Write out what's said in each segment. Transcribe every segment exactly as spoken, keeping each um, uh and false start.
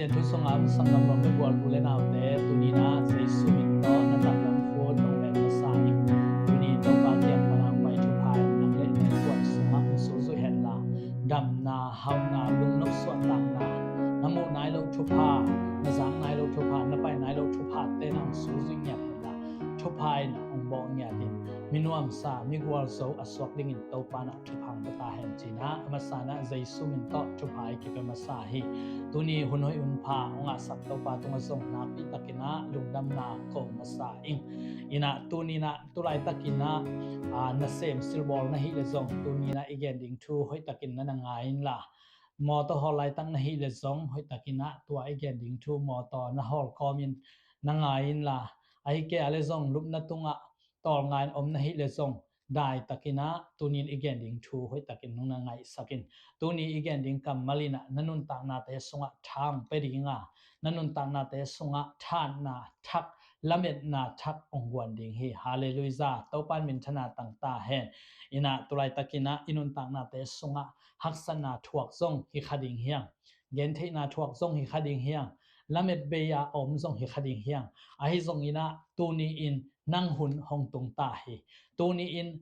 Pasian thu sungah sanggam lawm le gual u le naute, tuni-in ah Jesu min tawh na taklam khut nong len masa ing. Tuni Topa kiang pan a pai thupha in nang le na innkuan sungah hong suzui hen la, damna, hauhna, lungnop suahtakna, na muh nai lo thupha, na zak nai lo thupha, na pai nai lo thupha te na hong suzui ngiat hen la, thupha in hong bawh ngiat in, mi nuamsa, mi gualzo a suak dingin Topa in ah thupha hong pia ta hen ci-in ah, a masa-in ah Jesu min tawh thupha i kipia masa hi. Tuni hun hoih hun pha hong ngahsak Topa tungah zong nakpi takin ah lungdamna ko masa ing. In ah tuni-in ah tulaitakin ah, aa, nasem silbawl na hih leh zong, tuni-in ah i gen ding thu hoih takin na na ngai in la, mawtaw hawl laitak na hih leh zong, hoih takin ah tua i gen ding thu mawtaw na hawl kawmin na ngai in la, ahih kei a leh zong lupna tungah tawlnga-in om na hih leh zong, dai takin ah tuni-in i gen ding thu hoih takin nong na ngaihsak in. Tuni i gen ding kammal in ah na nuntaknate sungah tha hong pia ding a, na nuntaknate sungah thahatna thak, lametna thak hong guan ding hi. Halleluiah. Topa in minthanna tang ta hen. In ah tulaitakin ah i nuntaknate sungah haksatna thuak zong hi kha ding hi hang, gentheihna thuak zong hi kha ding hi hang, lamet bei a om zong hi kha ding hi hang. Ahi zongin ah tuni-in nang hun hong tung ta hi. Tuni-in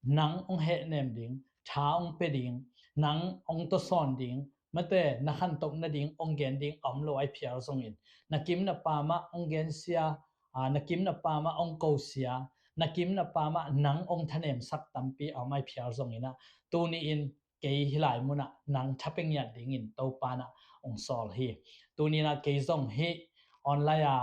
nang hong hehnem ding, tha hong pia ding, nang hong tawsawn ding, mate na khantoh nading hong gen ding a om lo ahih phial zongin, na kim na pam ah hong gensia, aa, na kim na pam ah hong kosia, na kim na pam ah nang hong thanemsak tampi a om ahih phial zongin ah, tuni-in kei hih lai munah nang tha pia ngiat dingin Topa in ah hong sawl hi. Tuni-in ah kei zong hih online a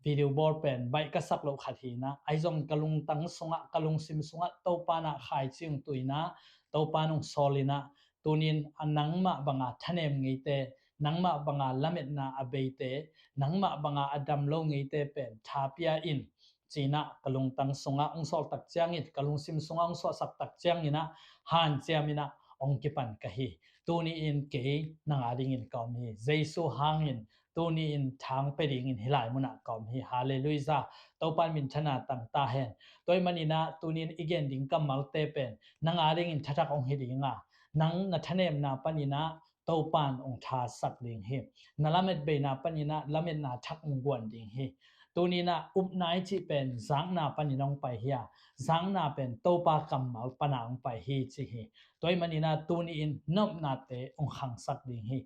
video bawl pen baih ka sak loh khat hi-in ah, ahi zong ka lungtang sungah, ka lungsim sungah Topa in ah khaici hong tu-in ah, Topa in hong sawl in ah, tuni-in a nangmah banga thanem ngeite, nangmah banga lametna a beite, nangmah banga a dam lo ngeite pen tha pia in, ci-in ah ka lungtang sungah hong sawl tak ciangin, ka lungsim sungah hong suahsak tak ciangin ah, hanciamin ah hong kipan ka hi. Tuni-in kei nang a dingin ka om hi. Jesu hangin tuni-in tha hong pia dingin hih lai munah ka om hi. Halleluiah. Topa in minthanna tang ta hen. Tua ahih manin ah tuni-in i gen ding kammalte pen nang a dingin thathak hong hi ding a, nang na thanemna panin ah Topa in hong thasak ding hi. Na lamet beina panin ah lametna thak hong guan ding hi. Tuni-in ah upna i cih pen zakna panin hong pai hi a, zakna pen Topa kammal pan a hong pai hi ci hi. Tua ahih manin ah tuni-in na upnate hong khangsak ding hi.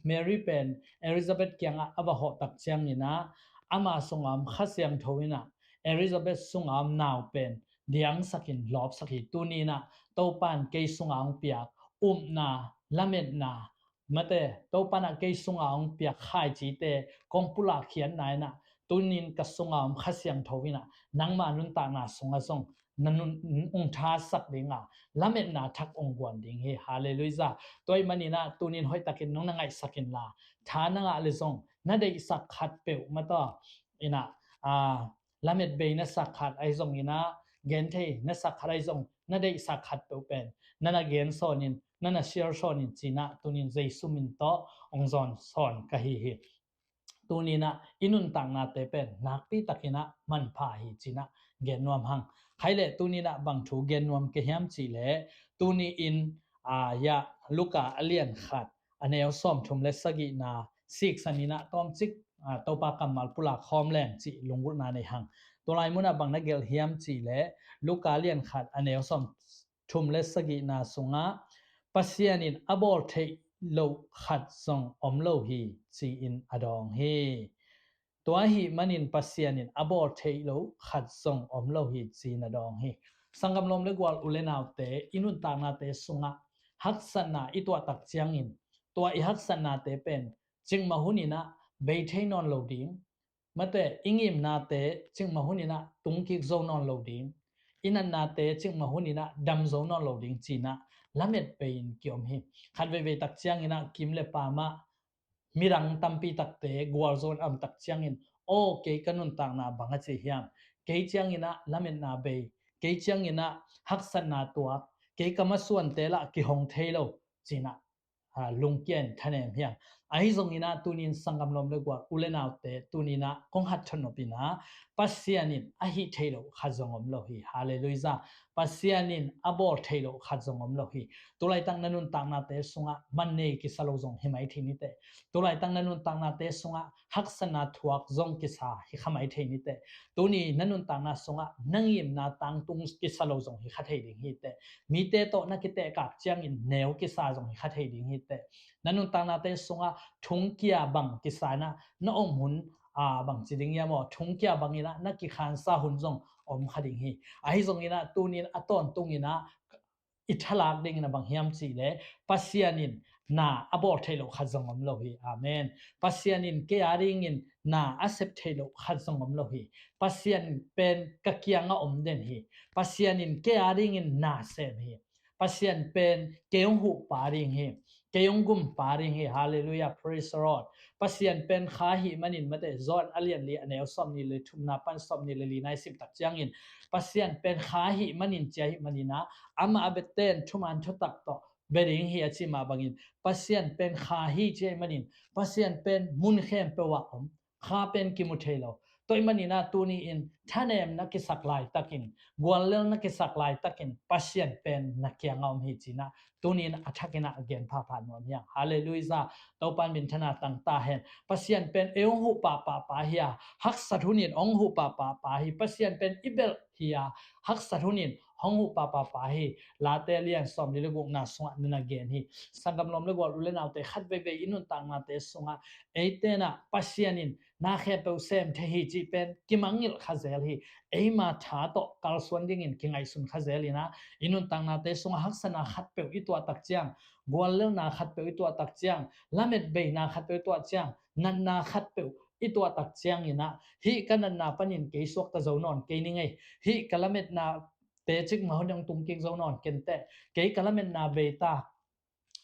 Mary pen Elizabeth kiangah a va hawh tak ciangin ah, ama sungah om Kha Siangtho in ah Elizabeth sungah om nau pen diangsakin lawpsak hi. Tuni-in ah Topa in kei sungah hong piak upna, lametna, mate, Topa in ah kei sungah hong piak khaicite kong pulak khiatna in ah, tuni-in ka sungah om Kha Siangtho in ah nangma nuntakna sungah zong na nun, hong thasak ding a, lametna thak hong guan ding hi. Halleluiah. Tua ahih manin ah tuni-in hoih takin nong na ngaihsak in la, tha na ngah leh zong na deihsak khat peuh, mate, in ah, aa, lamet bei na sak khat ahi zongin ah, genthei na sak khat ahi zong, na deihsak khat peuh pen na na gen sawn in, na na share sawn in ci-in ah tuni-in Jesu min tawh hong zawn sawn ka hi hi. Tuni-in ah i nuntaknate pen nakpi takin ah manpha hi ci-in ah gen nuam hang. Khai leh tuni-in ah bang thu gen nuam ka hiam cih leh, tuni-in, aa, ya, Luka a lian khat, a neu sawmthum le sagihna siksan in ah tawmcik, aa, Topa kammal pulak khawm leng cih lunggulhna nei hang. Tua lai munah bang na gelh hiam cih leh, Luka lian khat a neu sawmthum le sagihna sungah, Pasian in a bawl theih loh khat zong om lo hi, ci-in a dawng hi. Tua ahih manin Pasian in a bawl theih loh khat zong om lo hi, ci-in a dawng hi. Sanggam lawm le gual u le naute, i nuntaknate sungah haksatna i tuah tak ciangin, tua i haksatnate pen cikmah hunin ah bei thei nawn lo ding, mate, i ngimnate cikmah hunin ah tungkik zo nawn lo ding, i natnate cikmah hunin ah dam zo nawn lo ding ci-in ah lamet bei-in ki-om hi. Khat veivei tak ciangin ah kim le pam ah midang tampi takte gualzo in a om tak ciangin, aw, kei ka nuntakna bang a ci hiam? Kei ciangin ah lametna bei, kei ciangin ah haksatna tuak, kei ka masuante lah kihong thei lo, ci-in ah, aa, lungkia in thanem hi hang. Ahi zongin ah tunin sanggam lawm le gual u le naute, tunin ah kong hat thon nop in ah, Pasian in a hih theih loh khat zong om lo hi. Halleluiah. Pasian in a bawl theih loh khat zong om lo hi. Tulaitak na nuntaknate sungah man nei kisa lo zong hi mai thei ni teh. Tulaitak na nuntaknate sungah haksatna thuak zong kisa hi kha mai thei ni teh. Tuni na nuntakna sungah na ngimna tangtung kisa lo zong hi kha thei ding hi teh. Mite tawh na kitehkak ciangin neu kisa zong hi kha thei ding hi teh. Na nuntaknate sungah thungkia bang kisa in ah na om hun, a, bang ci ding hiam aw, thungkia bangin ah na kikhansa hun zong om kha ding hi. Ahi zongin ah tunin a tawntungin ah i thalak dingin a bang hiam cih leh, Pasian in na a bawl theih loh khat zong om lo hi. Amen. Pasian in kei a dingin na a sep theih loh khat zong om lo hi. Pasian pen ka kiangah om den hi. Pasian in kei a dingin na sem hi. Pasian pen kei hong huhpa ding hi. Kei hong gumpa ding hi. Halleluiah. Praise the Lord. Pasian pen kha ahih manin, mate, John a lian li a neu sawmnih le thumna pan sawmnih le lina i sim tak ciangin, Pasian pen kha ahih manin, ci ahih manin ah, amah a biate in thuman thutak tawh bia ding hi a cih mah bangin, Pasian pen kha hi, ci ahih manin, Pasian pen mun khempeuh ah om. Kha pen kimu thei lo. Tua ahih manin ah tuni in thanem na kisak laitakin, guallel na kisak laitakin, Pasian pen na kiangah om hi ci-in ah tunin a thakin ah gen phapha nuam hi hang. Halleluiah. Topa in minthanna tang ta hen. Pasian pen ei hong huh pahpahpa hi a, haksat hunin hong huh pahpahpa hi. Pasian pen i belh hi a, haksat hunin hong huh pahpahpa hi. Late lian sawmli le gukna sungah na na gen hi. Sanggam lawm le gual u le naute, khat veivei i nuntaknate sungah eite in ah Pasian in na khempeuh sem thei hi cih pen kimangngilh kha zel hi. Eima tha tawh kalsuan dingin kingaihsun kha zel in ah, i nuntaknate sungah haksatna khatpeuh i tuah tak ciang, guallelna khatpeuh i tuah tak ciang, lamet beina khatpeuh i tuah ciang, natna khatpeuh i tuah tak ciangin ah, hih ka natna panin kei suakta zo nawn kei ning ei, hih ka lametnate cikmah hun hong tung kik zo nawn ken teh, kei ka lametna bei ta,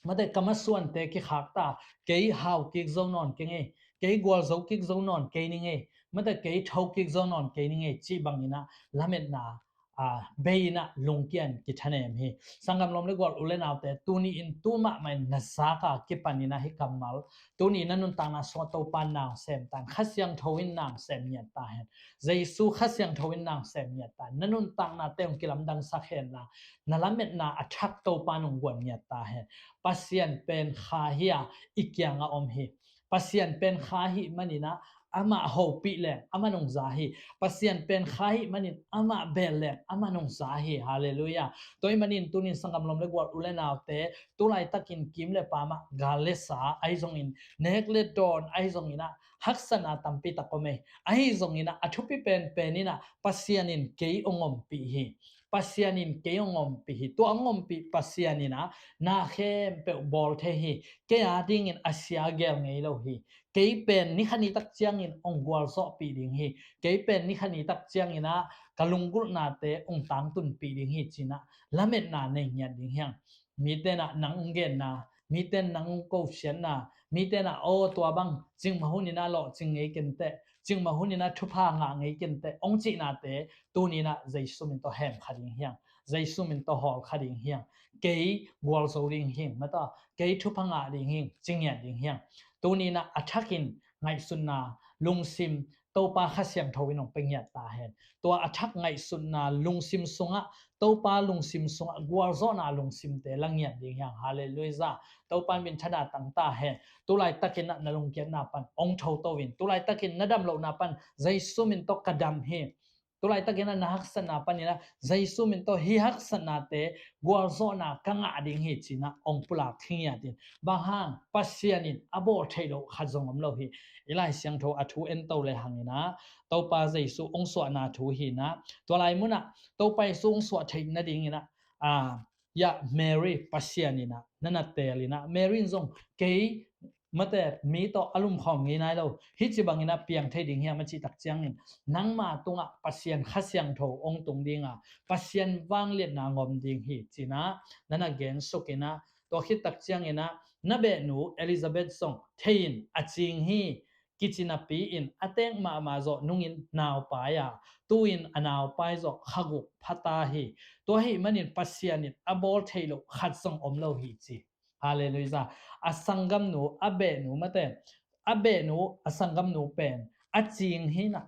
mate, ka masuante kikhak ta, kei hau kik zo nawn keng ei, kei gualzo kik zo nawn kei ning ei, mate, kei tho kik zo nawn kei ning ei, cih bangin ah lametna, a, bei in ah lungkian kithanem hi. Sanggam lawm le gual u le naute, tuni in tu mahmah in na zak a kipan in ah hih kammal, tuni na nuntakna sungah Topa in na hong sem ta hen. Kha Siangtho in na hong sem ngiat ta hen. Jesu Kha Siangtho in na hong sem ngiat ta hen. Na nuntaknate hong kilamdangsak hen la, na lametna a thak Topa in hong guan ngiat ta hen. Pasian pen kha hi a, i kiangah om hi. Pasian pen kha ahih manin ah amah hopih leng amah nungza hi. Pasian pen kha ahih manin amah bel leng amah nungza hi. Halleluiah. Tua ahih manin tunin sanggam lawm le gual u le naute, tu laitakin kim le pam ah gal le sa, ahi zongin nek le dawn, ahi zongin ah haksatna tampi tak om ei. Ahi zongin ah a thupi penpen in ah Pasian in kei hong ompih hi. Pasian in kei hong ompih hi. Tua hong ompih Pasian in ah na khempeuh bawl thei hi. Kei a dingin a sia gel ngei lo hi. Kei pen ni khat ni tak ciangin hong gualzawhpih ding hi. Kei pen ni khat ni tak ciangin ah ka lunggulhnate hong tangtunpih ding hi, ci-in ah lametna nei ngiat ding hi hang. Mite in ah nang hong genna, mite in nang hong kosiatna, mite in ah, aw, tua bang cikmah hun in ah lawhcing ngei ken teh, cikmah hun in ah thupha ngah ngei ken teh, hong cihnate tuni in ah Jesu min tawh hem kha ding hi hang. Jesu min tawh hawl kha ding hi hang. Kei gualzo ding hi ing, mate, kei thupha ngah ding hi ing, ci ngiat ding hi hang. Tuni in ah a thakin ngaihsutna, lungsim, Topa Kha Siangtho in hong pia ngiat ta hen. Tua a thak ngaihsutna lungsim sungah, Topa lungsim sungah gualzawhna lungsimte la ngiat ding hi hang. Halleluiah. Topa in minthanna tang ta hen. Tu laitakin ah na lungkiatna pan hong thoto in. Tu laitakin na damlohna pan Jesu min tawh ka dam hi. Tu laitakin ah na haksatna panin ah Jesu min tawh hih haksatnate gualzawhna ka ngah ding hi, ci-in ah hong pulak hi ngiat in. Bang hang? Pasian in a bawl theih loh khat zong om lo hi. I Lai Siangtho a thu en to le hangin ah, Topa Jesu hong suahna thu hi in ah, tua lai munah Topa Jesu hong suah theih nadingin ah, a, ya, Mary, Pasian in ah na na teel in ah, Mary in zong kei, mate, mi tawh a lumkhawm ngei nai lo, hih ci bangin ah piang thei ding hiam a cih tak ciangin, nangma tungah Pasian Kha Siangtho hong tung ding a, Pasian vangliatna ngom ding hi, ci-in ah na na gensuk in ah, tua khit tak ciangin ah na behnu Elizabeth zong thei in a cing hi, kici napi-in a teek mahmah zawh nungin naupai a, tu-in a naupai zawh kha guk pha ta hi. Tua ahih manin Pasian in a bawl theih loh khat zong om lo hi, ci. Halleluiah. A sanggamnu, a behnu mate, a behnu, a sanggamnu pen a cing hi na,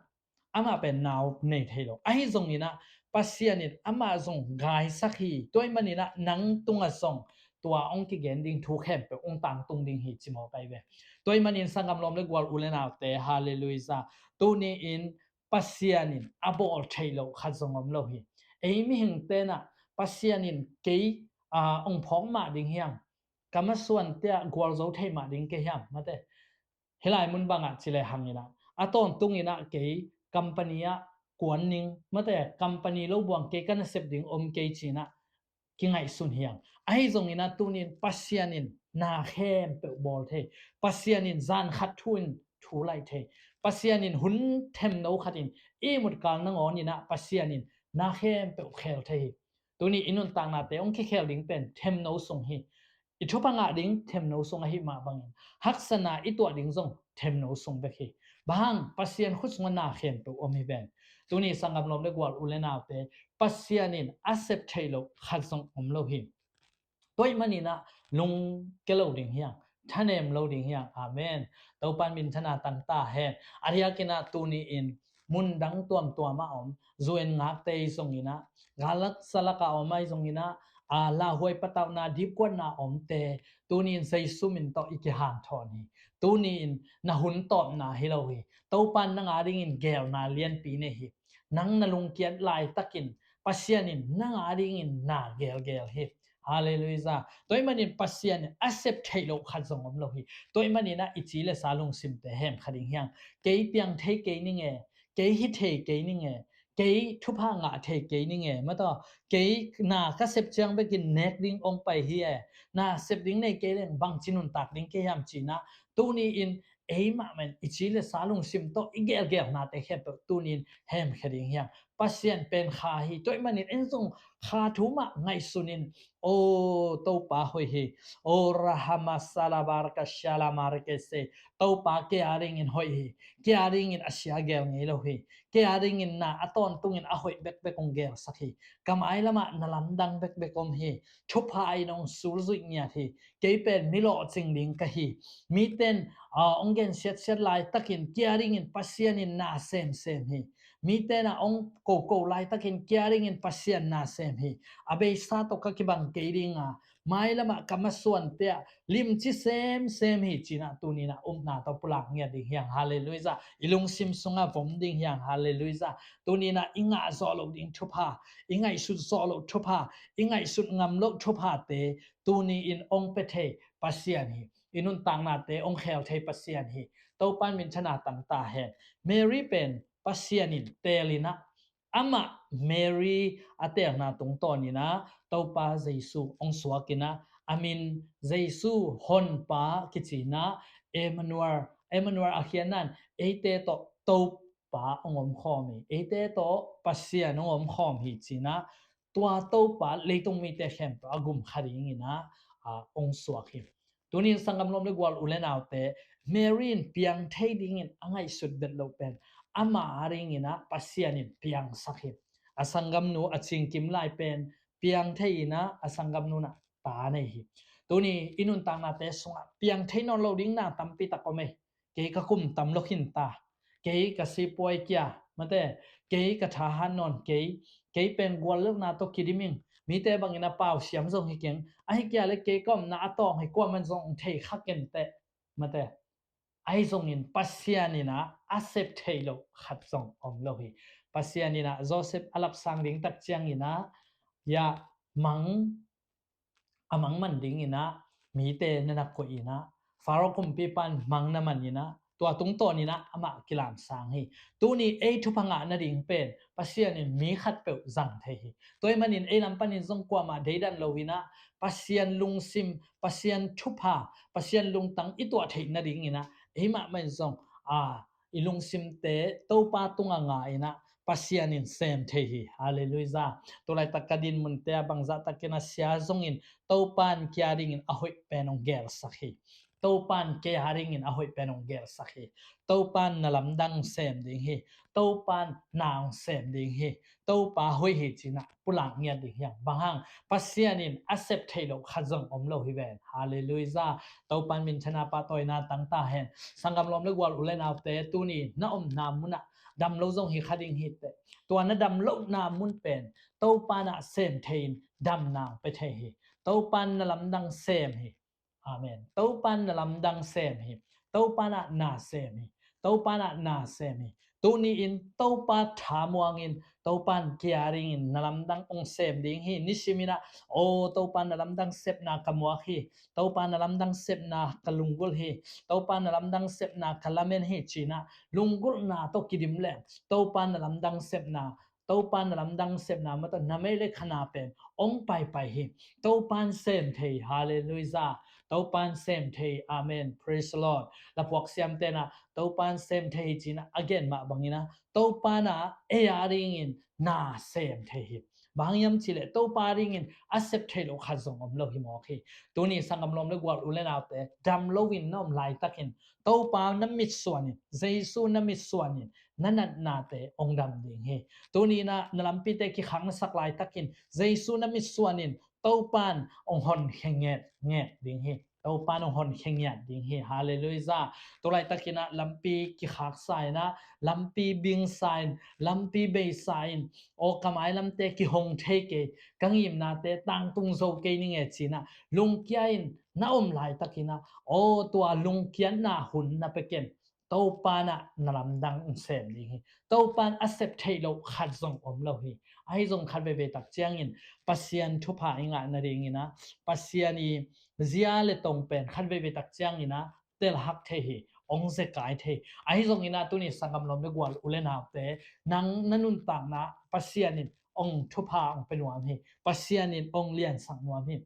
amah pen nau nei thei lo. Ahi zongin ah Pasian in amah zong gaisak hi. Tua ahih manin ah nang tungah zong tua hong kigen ding thu khempeuh hong tangtung ding hi ci mawk ahi ve. Tua ahih manin sanggam lawm le gual u le naute, halleluiah. Tuni-in Pasian in a bawl theih loh khat zong om lo hi. Ei mihingte in ah Pasian in kei, aa, hong phawk mah ding hiam, ka masuante ah gualzo thei mah ding kei hiam, mate. Hih lai mun bangah ci lehang in ah, a tawntungin ah kei company ah kuan ning, mate, company lo buang kei, ka nasep ding om kei ci-in ah kingaihsun hi hang. Ahi zongin ah tuni-in Pasian in na khempeuh bawl thei, Pasian in zan khat thu-in thu laih thei, Pasian in hun themno khatin ihmut kal nangawnin ah Pasian in na khempeuh khel thei hi. Tuni i nuntaknate hong kikhel ding pen themno sung hi. I thupha ngah ding themno sung ahih mah bangin, haksatna i tuah ding zong themno sung bek hi. Bang hang, Pasian khut sungah na khempeuh om hi ven. Tuni sanggam lawm le gual u le naute, Pasian in a sep theih loh khat zong om lo hi. Tua ahih manin ah lungke lo ding hi hang, thanem lo ding hi hang. Amen. Topa in minthanna tang ta hen. A diakin ah tuni-in mun dang tuamtuam ah om, U N ngakte ahi zongin ah, galak salak a om ahi zongin ah, a, lauhuai patauhna, dipkuatna omte, tuni-in Jesu min tawh i kihanthawn hi. Tuni-in na hun tawpna hi lo hi. Topa in nang adingin geelna lianpi nei hi. Nang na lungkiat laitakin Pasian in nang adingin na geelgeel hi. Halleluiah. Tua ahih manin Pasian in a sep theih loh khat zong om lo hi. Tua ahih manin ah i ci le sa lungsimte hem kha ding hi hang. Kei piang thei kei ning e, kei hi thei kei ning e, kei thupha ngah thei kei ning e, mate, kei na ka sep ciang bekin nek ding hong pai hi e, na sep ding nei kei leng bangci nuntak ding kei hiam ci-in ah, tuni-in ei mahmah in i ci le sa lungsim tawh i geelgeelnate khempeuh tuni-in hemkhia ding hi hang. Pasian pen kha hi. Tua ahih manin en zong kha thu mah ngaihsun in, o Topa hoih hi, o rahama salabarka shalamarkese, Topa kei adingin hoih hi, kei adingin a sia geel ngei lo hi, kei adingin na a tawntungin a hoih bekbek hong geelsak hi, ka mai lamah na lamdang bekbek om hi, thupha in hong sulzuih ngiat hi, kei pen mi lawhcing ding ka hi. Mite in, aa, hong gensiatsiat laitakin kei adingin Pasian in na semsem hi. Mite in ah hong koko laitakin kei adingin Pasian na sem hi. A beisa tawh ka kibang kei ding a, mai lamah ka masuante ah limci semsem hi ci-in ah tuni-in ah upna tawh pulak ngiat ding hi hang. Halleluiah. I lungsim sungah vom ding hi hang. Halleluiah. Tuni-in ah i ngah zawh loh ding thupha, i ngaihsut zawh loh thupha, i ngaihsut ngam loh thuphate tuni-in hong pia thei Pasian hi. I nuntaknate hong khel thei Pasian hi. Topa in minthanna tang ta hen. Mary pen Pasian in teel in ah, amah Mary a teelna tungtawnin ah Topa Jesu hong suak in ah, a min Jesu Honpa kici-in ah, Emmanuel, Emmanuel a khiatna in eite tawh Topa hong omkhawm hi, eite tawh Pasian hong omkhawm hi ci-in ah, tua Topa leitung mite khempeuh a gum kha dingin ah, aa, hong suak hi. Tuni-in sanggam lawm le gual u le naute, Mary in piang thei dingin a ngaihsut bet loh pen amah adingin ah Pasian in piangsak hi. A sanggamnu a cingkim lai pen piang thei in ah a sanggamnu in ah ta nei hi. Tuni i nuntaknate sungah piang thei nawn lo ding na tampi tak om hi. Kei ka kum tam lo khin ta, kei ka sipuai kia, mate, kei ka thahat nawn kei, kei pen guallelhna tawh kidim ing, mite bangin a pau siam zong hi keng, ahi kia le kei ka omna a tawng hi, kuaman zong thei kha kei teh, mate. Ahi zongin Pasian in ah a sep theih loh khat zong om lo hi. Pasian in ah Joseph a lapsang ding tak ciangin ah, ya, mang a mangman dingin ah mite na na koih in ah, Pharaoh kumpipa in mang na man in ah, tua tungtawnin ah amah kilamsang hi. Tuni ei thupha ngah nading pen Pasian in mi khatpeuh zang thei hi. Tua ahih manin ei lam panin zong kuamah deidan lo in ah, Pasian lungsim, Pasian thupha, Pasian lungtang i tuah theih nadingin ah ei mahmah in zong, aa, i lungsimte Topa tungah nga in ah Pasian in sem thei hi. Halleluiah. Tulaitak ka dinmunte ah bangzah takin a sia zongin Topa in kei adingin a hoih pen hong geelsak hi. Topan kei a dingin a hoih pen hong gelsak hi. Topan na lamdang sem ding hi. Topan na hong sem ding hi. Topa hoih hi cinah pulak ngiat ding hiam? Bang hang? Pasian in a sep theih loh khat zong om lo hi ven. Halleluiah. Topan minthanna pahtawina tangta hen. Sanggam lawm le gual u le naute, tuni na omna munah dam lo zong hi kha ding hi teh. Tua na dam lohna mun pen Topan ah sem thei in damna hong pia thei hi. Topan na lamdang sem hi. Amen. Topan na lamdang sem hi. Topan ah na sem hi. Topan ah na sem hi. Tuni in Topa thamuangin Topan kei a dingin na lamdang hong sem ding hi. Nisiminah, o Topa na lamdang sepna ka muak hi. Topa na lamdang sepna ka lunggulh hi. Topa na lamdang sepna ka lamen hi cinah lunggulhna tawh kidim leng Topa na lamdang sepna Topan na lamdang sepna mah tawh na mei le khana pen hong paipai hi. Topan sem thei. Halleluiah. Topan sem thei. Amen. Praise the Lord. Laphuak siam tenah Topan sem thei hi cinah a gen mah banginah Topan ah ei a dingin na sem thei hi. Bang hiam cileh Topa dingin a sep theih loh khat zong om lo hi mawk hi. Tuni sanggam lawm le gual u le naute, dam loin na om laitakin Topa na mitsuanin, Jesu na mitsuanin na natnate hong dam ding hi. Tuni inah na lampite kikhak na sak laitakin Jesu na mitsuanin Topan hong honkhia ngetnget ding hi. Topan hong honkhia ngiat ding hi. Halleluiah. Tulaitakinah lampi kikhaksa inah, lampi bingsa in, lampi beisa in, aw ka mailamte kihong thei kei, ka ngimnate tangtung zo kei ning e cinah lungkia in na om laitakinah, aw tua lungkiatna hun na pia ken. Topan ah na lamdang hong sem ding hi. Topan a sep theih loh khat zong om lo hi. Ahi zong khat veivei tak ciangin Pasian thupha i ngah nadinginah Pasian i zia le tong pen khat veivei tak cianginah telhak thei hi, hong zekai thei. Ahi zonginah tuni sanggam lawm le gual u le naute, nang na nuntakna Pasian in hong thupha hong pia nuam hi. Pasian in hong liansak nuam hi.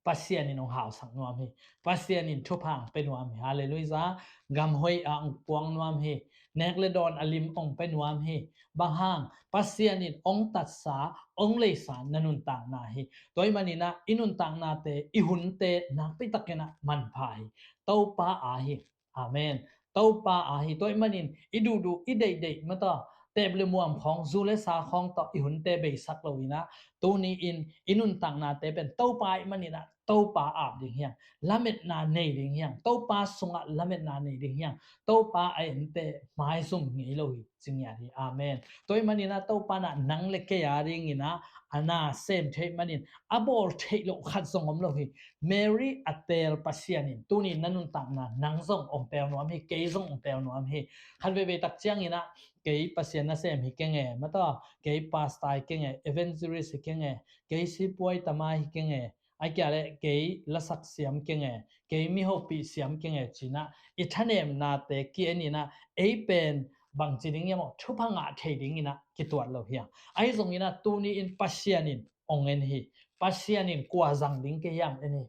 Pasian in hong hausak nuam hi. Pasian in thupha hong pia nuam hi. Halleluiah. Gam hoih ah hong puang nuam hi. Nek le dawn a lim hong pia nuam hi. Bang hang? Pasian in hong tatsa, hong leisa na nuntakna hi. Tua ahih maninah i nuntaknate, i hunte nakpi takinah manpha hi. Topa a hi. Amen. Topa a hi. Tua ahih manin i duhduh, i deihdeih mah tawh, teep le muam khawng, zu le sa khawng tawh i hunte beisak loinah, tuni in i nuntaknate pen Topa ahih maninah Topa ap ding hiang, lametna nei ding hiang, Topa sungah lametna nei ding hiang. Topa a ente maizum ngei lo hi, ci ngiat hi. Amen. Tua ahih maninah Topa nah nang le kei a dinginah a na sem theih manin a bawl theih loh khat zong om lo hi. Mary a teel Pasian in tuni na nuntakna nang zong hong teel nuam hi, kei zong hong teel nuam hi. Khat veivei tak cianginah kei Pasian nasem hi keng e, mah tawh kei pastor hi keng e, evangelist hi keng e, kei sipuai tama hi keng e, a kia le kei lasak siam keng e, kei mi hopih siam keng e cinah i thanemnate ki-en inah ei pen bangci ding hiam aw, thupha ngah thei dinginah kituat lo hiam? Ahi zonginah tuni in Pasian in hong en hi. Pasian in kua zang ding kei hiam en hi.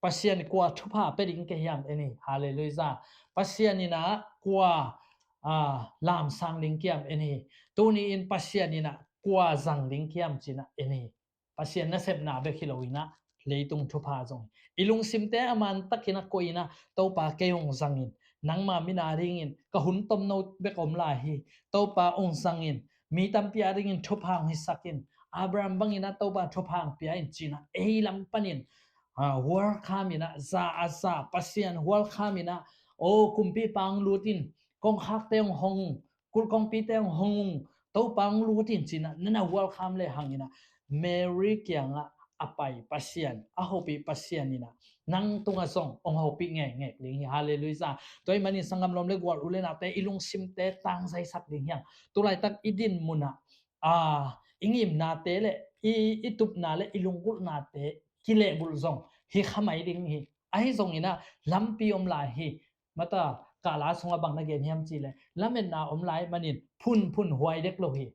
Pasian in kua thupha pia ding kei hiam en hi. Halleluiah. Pasian inah kua, ah, lamsang ding kei hiam en hi. Tuni in Pasian inah kua zang ding kei hiam cinah en hi. Pasian nasepna bek hi loinah leitung thupha zong hi. I lungsimte a mantakinah koihinah Topa kei hong zangin, nangma min a dingin ka hun tomno bek om lai hi. Topa hong zangin, mi tampi a dingin thupha hong hisakin, Abraham banginah Topa thupha hong pia in cinah ei lam panin, ah, welcome inah za a za, Pasian welcome inah, o kumpipa hong lut in, kongkhakte hong hong, kulh kongpite hong hong ung, Topa hong lut in cinah na na welcome le hanginah Mary kiangah a pai Pasian, a hopih Pasian inah nang tungah zong hong hopih ngekngek ding hi. Halleluiah. Tua ahih manin sanggam lawm le gual u le naute, i lungsimte tangzaisak ding hiang. Tulaitak i din munah, ah, i ngimnate le i, i tupna le i lunggulhnate kilehbulh zong hi kha mai ding hi. Ahi zonginah lampi om lai hi. Mata kala sungah bang na gen hiam cihleh, lametna om lai manin phunphun huai dek lo hi.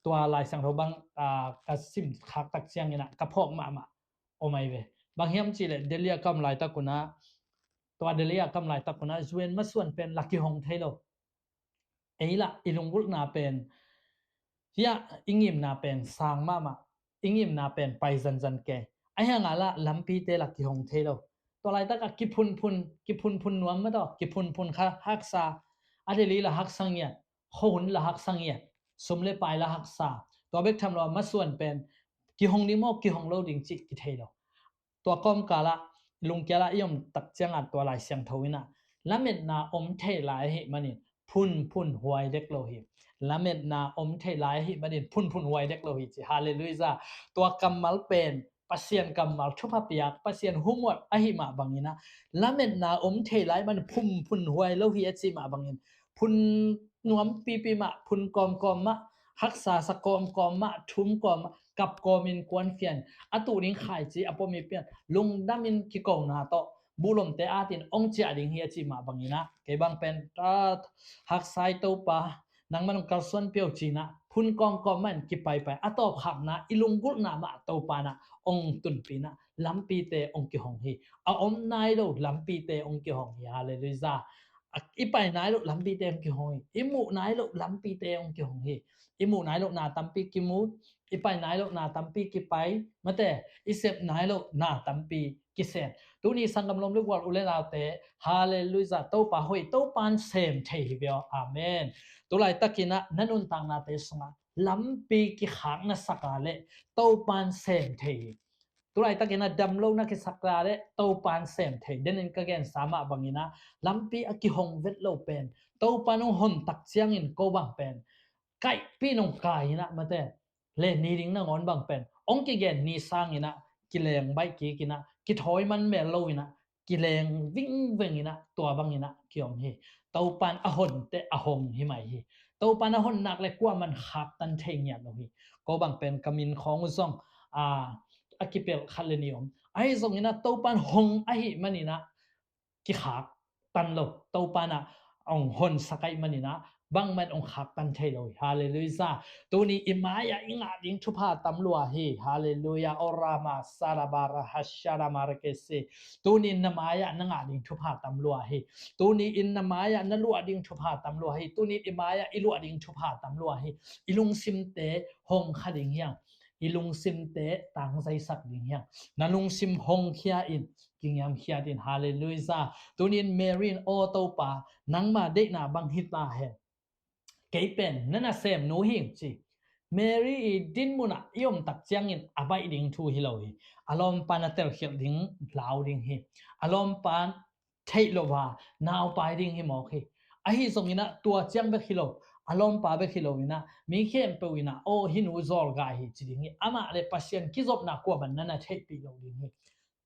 Tua Lai Siangtho bang, ah, ka sim khak tak cianginah ka phawk mahmah om ai ve. Bang hiam cihleh Delhi a ka om laitak unah, tua Delhi a ka om laitak unah U N masuan pen la kihong thei lo. Ei lah i lunggulhna pen, hiah i ngimna pen sang mahmah, i ngimna pen pai zanzan kei. Ahi hangah lah lampite la kihong thei lo. Tua laitak a kiphunphun, kiphunphun nuam mah tawh, kiphunphun kha haksa, a Delhi la haksa ngiat, khuahun la haksa ngiat, sum le pai la haksa. Tua bek tham lo a masuan pen kihong ding maw, kihong lo ding cih kithei lo. Tua kawmkal ah, lungkial ah i om tak ciangah tua Lai Siangtho in ah, lametna om thei lai ahih manin phunphun huai dek lo hi. Lametna om thei lai ahih manin phunphun huai dek lo hi ci. Halleluiah. Tua kammal pen Pasian kammal thupha piak, Pasian humuat ahih mah bangin ah, lametna om thei lai man phunphun huai lo hi a cih mah bangin, phun nuam pipi mah, phun kawmkawm mah, haksa sa kawmkawm mah, thum kawm mah, kap kawmin kuanfian, a tuh ding khaici a pom i pian, lungdamin kikona tawh buhlomte atin ong ciah ding hi a cih mah bangin ah, kei bang pen, ah, haksai Topa, nangman ong kalsuan pio cin ah, phun kawmkawm mah in kipaipai, a tawpkhakna, i lunggulhna mah Topa in ah ong tunpih in ah, lampite ong kihong hi. A om nai lo lampite ong kihong hi. Halleluiah. A, i pai nai loh lampite ong kihong hi. I muh nai loh lampite ong kihong hi. I muh nai loh na tampi kimu, i pai nai loh na tampi kipai, mate, i sep nai loh na tampi kisep. Tuni sanggam lawm le gual u le naute, halleluiah, Topa hoih, Topan sem thei hi bia. Amen. Tulaitakin ah na nuntaknate sungah lampi kikhak na sak a leh Topan sem thei hi. Tulaitakin ah damlo na kisak a leh Topan sem thei. Denin ka gensa mah bangin ah, lampi a kihong vet lo pen, Topan ong hon tak ciangin ko bang pen kaihpi nong kai in ah, mate, le ni ding nangawn bang pen ong kigen ni sangin ah, kileng baih kik in ah, kithawi man mel lo in ah, kileng vingveng in ah, tua bangin ah kiom hi. Topan a honte a hong hi mai hi. Topan a hon nak le kuaman khaktan thei ngiat lo hi. Ko bang pen ka min khawng uh zong, a, a kipelh khat le nih om. Ahi zongin ah Topan hong ahih manin ah kikhaktan lo. Topan ah ong honsak ahih manin ah bangmah in ong khaktan thei lo hi. Halleluiah. Tuni i mai-ah i ngah ding thupha tam lua hi. Halleluiah. Orama sarabara hasharama rekesi. Tuni in na mai-ah na ngah ding thupha tam lua hi. Tuni in na mai-ah na luah ding thupha tam lua hi. Tuni in i mai-ah i luah ding thupha tam lua hi. I lungsimte hong kha ding hiang. I lungsimte tangzaisak ding hiang. Na lungsim hongkhia in, kingiamkhiat in. Halleluiah. Tuni in Mary in, aw Topa, nangma deihna bang hi ta hen. Kei pen na nasemnu hing ci. Mary i dinmun ah i om tak ciangin a baih ding thu hi lo hi. A lawmpa na telkhialh ding lau ding hi. A lawmpa theih lo a naupai ding hi mawk hi. Ahi zongin ah tua ciang bek hi lo, a lawmpa bek hi lo in ah, mi khempeuh in ah, aw, hih nu zawlgai hi ci ding hi. Amah le Pasian kizopna kuaman na na theihpih lo ding hi.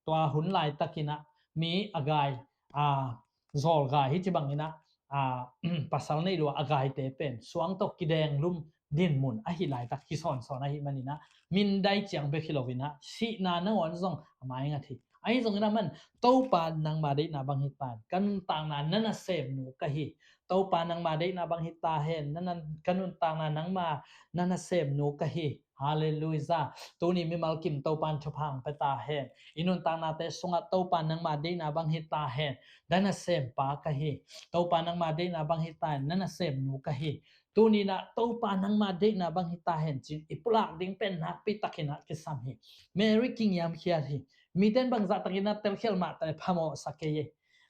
Tua hun laitakin ah mi a gai, a, zawlgai hi ci bangin ah, a, pasal nei lua a gaite pen suang tawh kidenglum dinmun ahi laitak hi sawnsawn ahih manin ah, mindai ciang bek hi lo in ah, sihna nangawn zong a maingat hi. Ahi zongin ah man, Topa nangma deihna bang hi ta hen, ka nuntakna na nasemnu ka hi. Topa nangma deihna bang hi ta hen, na, na, ka nuntakna nangma na nasemnu ka hi. Halleluiah. Tuni mimal kim Topan thupha ong pia ta hen. I nuntaknate sungah Topa nangma deihna bang hi ta hen, na nasempa ka hi. Topa nangma deihna bang hi ta hen, na nasemnu ka hi. Tuni in ah Topa nangma deihna bang hi ta hen ci-in i pulak ding pen nakpi takin ah kisam hi. Mary kingiamkhiat hi. Mite in bangzah takin ah telkhial mah ta le phamawh sa kei e.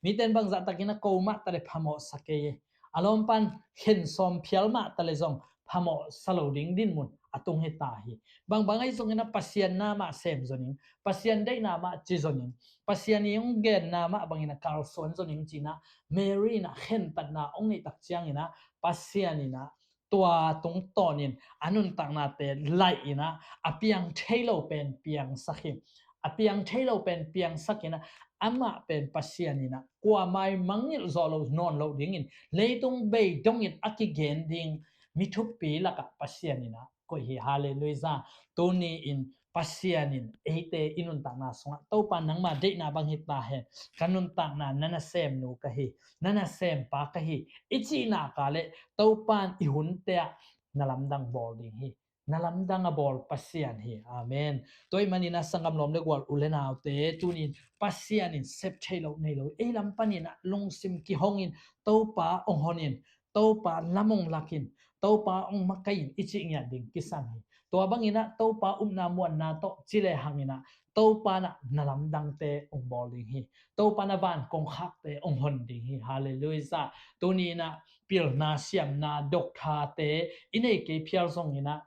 Mite in bangzah takin ah ko mah ta le phamawh sa kei e. A lawmpan khen sawm phial mah ta le zong phamawh sa lo ding dinmun a tung hi ta hi. Bangbang ahi zongin ah Pasian na mah sem zaw ning, Pasian deihna mah ci zaw ning, Pasian i ong genna mah bangin ah kalsuan zaw ning ci-in ah, Mary in ah khentatna ong neih tak ciangin ah, Pasian in ah tua tungtawnin a nuntaknate laih in ah, a piang thei lo pen piangsak hi. A piang thei lo pen piangsak in ah, amah pen Pasian in ah kuamah i mangngilh zawh loh nawn loh dingin, leitung bei dongin a kigen ding mi thupi lakah Pasian in ah koih hi. Halleluiah. Tuni in Pasian in eite i nuntakna sungah, Topa nangma deihna bang hi ta hen, ka nuntakna na nasemnu ka hi, na nasempa ka hi, i cih nak leh Topa in i hunte ah na lamdang bawl ding hi. Na lamdang a bawl Pasian hi. Amen. Tua ahih manin ah sanggam lawm le gual u le naute, tuni in Pasian in sep thei lo nei lo, ei lam panin ah lungsim kihong in, Topa ong hon in, Topa lam ong lak in, Topa ong makaih in i cih ngiat ding kisam hi. Tua bangin ah Topa upna muanna tawh ci lehang in ah, Topa in ah na lamdangte hong bawl ding hi. Topa in ah van kongkhakte hong hon ding hi. Halleluiah. Tuni in ah pilna siamna dokthate i nei kei phial zongin ah,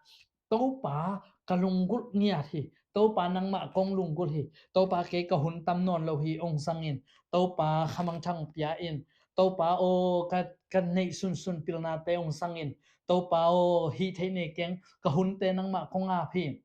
Topa, ka lunggulh ngiat hi. Topa, nangmah kong lunggulh hi. Topa, kei ka hun tam nawn lo hi, hong zangin. Topa, khamangthang pia in. Topa aw, ka, ka neih sunsun pilnate hong zangin. Topa aw, hih theih nei keng, ka hunte nangmah kong ap hi.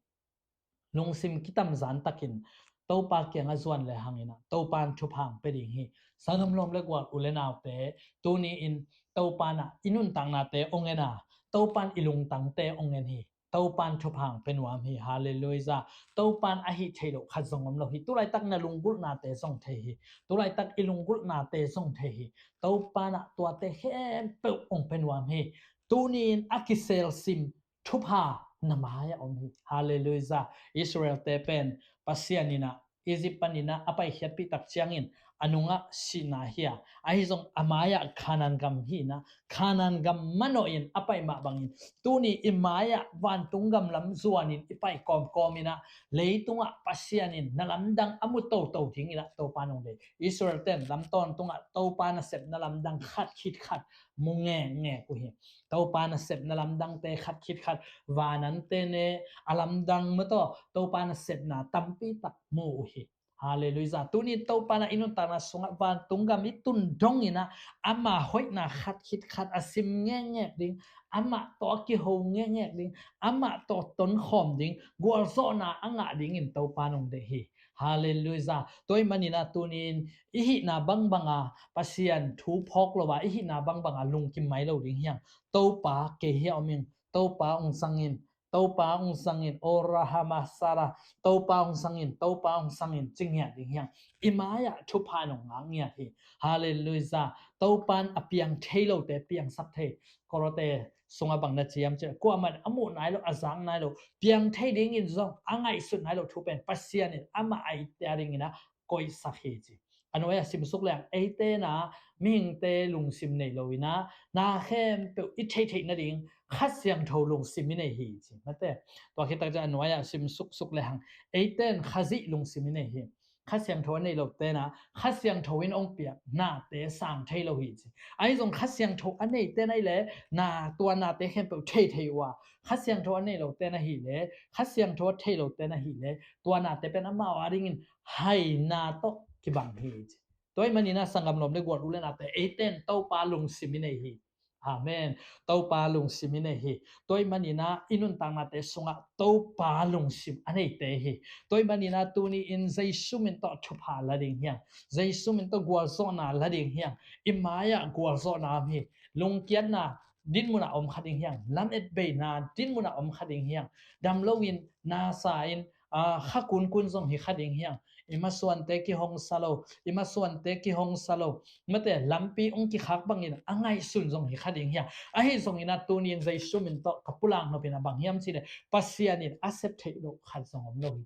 Lungsim kitamzan takin Topa kiangah zuan le hangin ah Topa in thupha hong pia ding hi. Sanggam lawm le gual, u le naute, tuni in Topa in ah i nuntaknate hong en a, Topa in i lungtangte hong en hi. Topa in thupha hong pia nuam hi. Halleluiah. Topa in a hih theih loh khat zong om lo hi. Tulaitak na lunggulhnate zong thei hi. Tulaitak i lunggulhnate zong thei hi. Topa in ah tuate khempeuh hong pia nuam hi. Tuni in a kiselsim thupha na mai-ah om hi. Halleluiah. Israel-te pen Pasian in ah Egypt panin ah a paikhiatpih tak ciangin a nungah sihna hi a, ahi zong a mai-ah Kanaan gam hi in ah, Kanaan gam manawhin a pai mah bangin tuni i mai-ah vantung gam lam zuanin i pai kawmkawm in ah, leitungah Pasian in na lamdang a mu toto dingin ah Topa in hong deih. Israel-te in lam tawntungah Topa nasepna lamdang khat khit khat mu ngekngek uh hi. Topa nasepna lamdangte khat khit khat, vanante ne a lamdang mataw, Topa nasepna tampi tak mu uh hi. Halleluiah. Tuni Topa in ah i nuntakna sungah vantung gam i tun dongin ah ama hoihna khat khit khat a sim ngekngek ding, amah tawh a kiho ngekngek ding, amah tawh tonkhawm ding, gualzawhna a ngah dingin Topa in hong deih hi. Halleluiah. Tua ahih manin ah tuni in i hihna bangbang a Pasian thu phawk lo a, i hihna bangbang a lungkim mai lo ding hi hang. Topa, kei hiah om ing. Topa, hong zang in. Topa, hong zang in. Orahama sara. Topa, hong zang in. Topa, hong zang in, ci ngiat ding hi hang. I mai-ah thupha in hong ngak ngiat hi. Halleluiah. Topa in a piang thei lote piangsak thei. Korinth sungah bang na ci hiam cih leh, kuamah in a muh nai lo, a zak nai lo, piang thei dingin zong a ngaihsut nai lo thu pen Pasian in amah a itna dingin ah koihsak hi, ci. A nuai-ah simsuk leng, eite in ah mihingte lungsim nei lo in ah, na khempeuh i theihtheih nading Kha Siangtho lungsim i nei hi, ci. Mate, tua khit tak ciang a nuai-ah simsuksuk lehang, eite in Khazih lungsim i nei hi. Kha Siangtho a nei lote in ah Kha Siangtho in hong piak nate sang thei lo hi, ci. Ahi zong Kha Siangtho a neite in ah i leh, na, tua nate khempeuh theithei uh a, Kha Siangtho a nei lote in ah i leh, Kha Siangtho a thei lote in ah i leh, tua nate pen amau a dingin haina tawh kibang hi, ci. Tua ahih manin ah sanggam lawm le gual, u le naute, eite in Topa lungsim i nei hi. Amen. Topa lungsim i nei hi. Tua ahih manin ah i nuntaknate sungah Topa lungsim a neite hi. Tua ahih manin ah tuni in Jesu min tawh thupha la ding hi hang. Jesu min tawh gualzawhna la ding hi hang. I mai-ah gualzawhna om hi. Lungkiatna dinmun ah om kha ding hi hang. Lametbeina dinmun ah om kha ding hi hang. Dam loin, nasa in, aa, kha kunkun zong hi kha ding hi hang. I masuante kihong sa lo, i masuante kihong sa lo, mate, lampi hong kikhak bangin a ngaihsun zong hi kha ding hi hang. Ahi zongin ah tuni in Jesu min tawh ka pulak nop in ah bang hiam cih leh, Pasian in a sep theih loh khat zong om lo hi.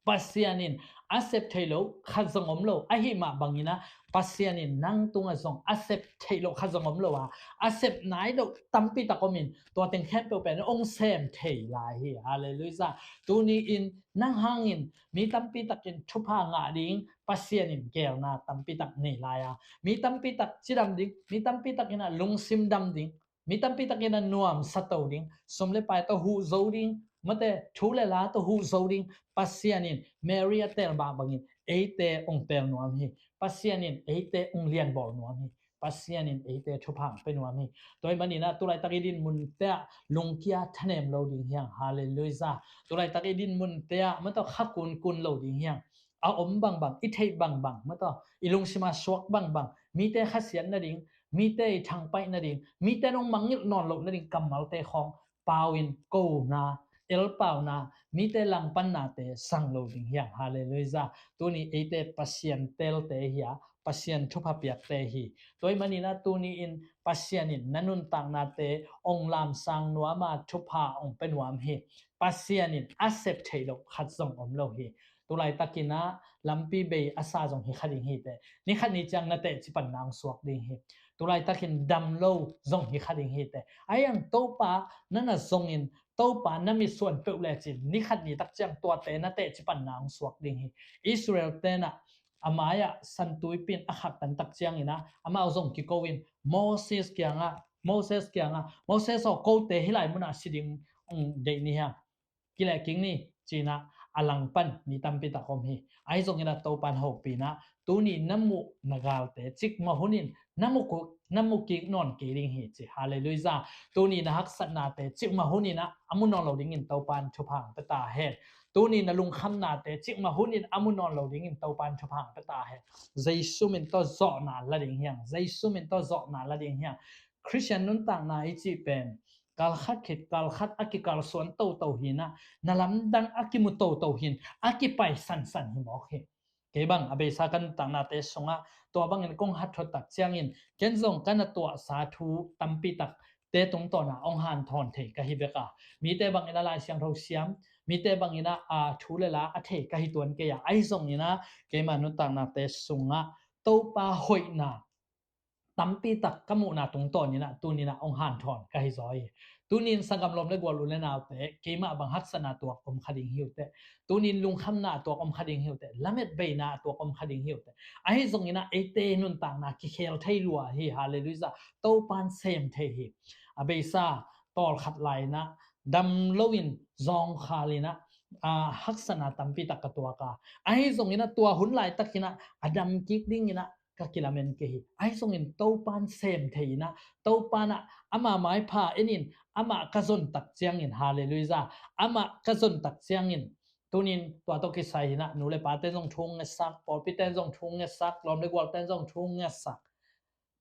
Pasian in a sep theih loh khat zong om lo. Ahi mah bangin ah Pasian in nang tungah zong a sep theih loh khat zong om lo a, a sep nai loh tampi tak om in, tua teng khempeuh pen hong sem thei lai hi. Halleluiah. Tuni in nang hangin mi tampi takin thupha ngah ding Pasian in geelna tampi tak nei lai a, mi tampi tak cidam ding, mi tampi takin ah lungsim dam ding, mi tampi takin ah nuamsa to ding, sum le pai tawh huh zo ding, mate, thu le la tawh huh zo ding Pasian in Mary a teel mah bangin eite hong teel nuam hi. Pasian in eite hong lianbawl nuam hi. Pasian in eite thupha hong pia nuam hi. Tua ahih manin ah tulaitak i dinmunte ah lungkia thanem lo ding hi hang. Halleluiah. Tulaitak i dinmunte ah mataw kha kunkun lo ding hi hang. A om bangbang, i theih bangbang, mataw i lungsim a suak bangbang, mite khasiat nading, mite i thangpaih nading, mite in hong mangngilh nawn loh nading kammalte khawng pau in, kona, elpauna, mite langpannate sang lo ding hi hang. Halleluiah. Tuni eite Pasian teelte hi a, Pasian thupha piakte hi. Tua ahih manin ah tuni in Pasian in na nuntaknate hong lamsang nuam a, thupha hong pia nuam hi. Pasian in a sep theih loh khat zong om lo hi. Tulaitakin ah lampi bei a sa zong hi kha ding hi teh. Ni khat ni ciang na tehcipanna hong suak ding hi. Tulaitakin dam lo zong hi kha ding hi teh. Ahi hang Topa na na zongin Topa na mitsuan peuh lecin ni khat ni tak ciang tuate na teci panna hong suak ding hi. Israel tenah a mai-ah santuipi in a khaktan tak ciangin ah amau zong kiko in Moses kiangah, Moses kiangah, Moses aw, kote hih lai munah si ding, um, deih ni hiam? Kilehkik ni, ci-in ah a langpan mi tampi tak om hi. Ahi zongin ah Topa in hopih in ah tuni na muh na galte cikmah hunin na mu, na mu kik nawn kei ding hi, ci. Halleluiah. Tuni na haksatnate cikmah hunin ah a mu nawn lo dingin Topa in thupha hong pia ta hen. Tuni na lungkhamnate cikmah hunin a mu nawn lo dingin Topa in thupha hong pia ta hen. Jesu min tawh zawhna la ding hi hang. Jesu min tawh zawhna la ding hi hang. Khristian nuntakna i cih pen kalkhat khit kalkhat a kikalsuan toto hi-in ah, na lamdang a kimu toto hi-in, a kipai sansan hi mawk hi. Kei bang a beisa ka nuntaknate sungah tua bangin kong hathot tak ciangin ken zong ka na tuahsa thu tampi takte tungtawna hong hanthawn thei ka hi bek a, mite bangin ah Lai Siangtho siam, mite bangin ah, a, thu le la a thei ka hi tuan kei a, ahi zongin ah keima nuntaknate sungah Topa hoihna tampi tak ka muhna tungtawnin ah tunin ah hong hanthawn ka hi zaw hi. Tunin sanggam lawm le gual, u le naute, keimah bang haksatna tuak om kha ding hi uh teh. Tunin lungkhamna tuak om kha ding hi uh teh. Lametbeina tuak om kha ding hi uh teh. Ahi zongin ah eite nuntakna kikhel thei lua hi. Halleluiah. Topa in sem thei hi. A beisa tawlkhat lai-in ah dam loin zawngkhal in ah, a, haksatna tampi tak ka tuak a, ahi zongin ah tua hun laitakin ah a dam kik dingin ah ka kilamen kei hi. Ahi zongin Topa in sem thei-in ah, Topa in ah ama maipha en in, amah ka zon tak ciangin, halleluiah, amah ka zon tak ciangin, tunin tua tawh kisai-in ah nu le pate zong thu ngetsak, pawlpite zong thu ngetsak, lawm le gualte zong thu ngetsak.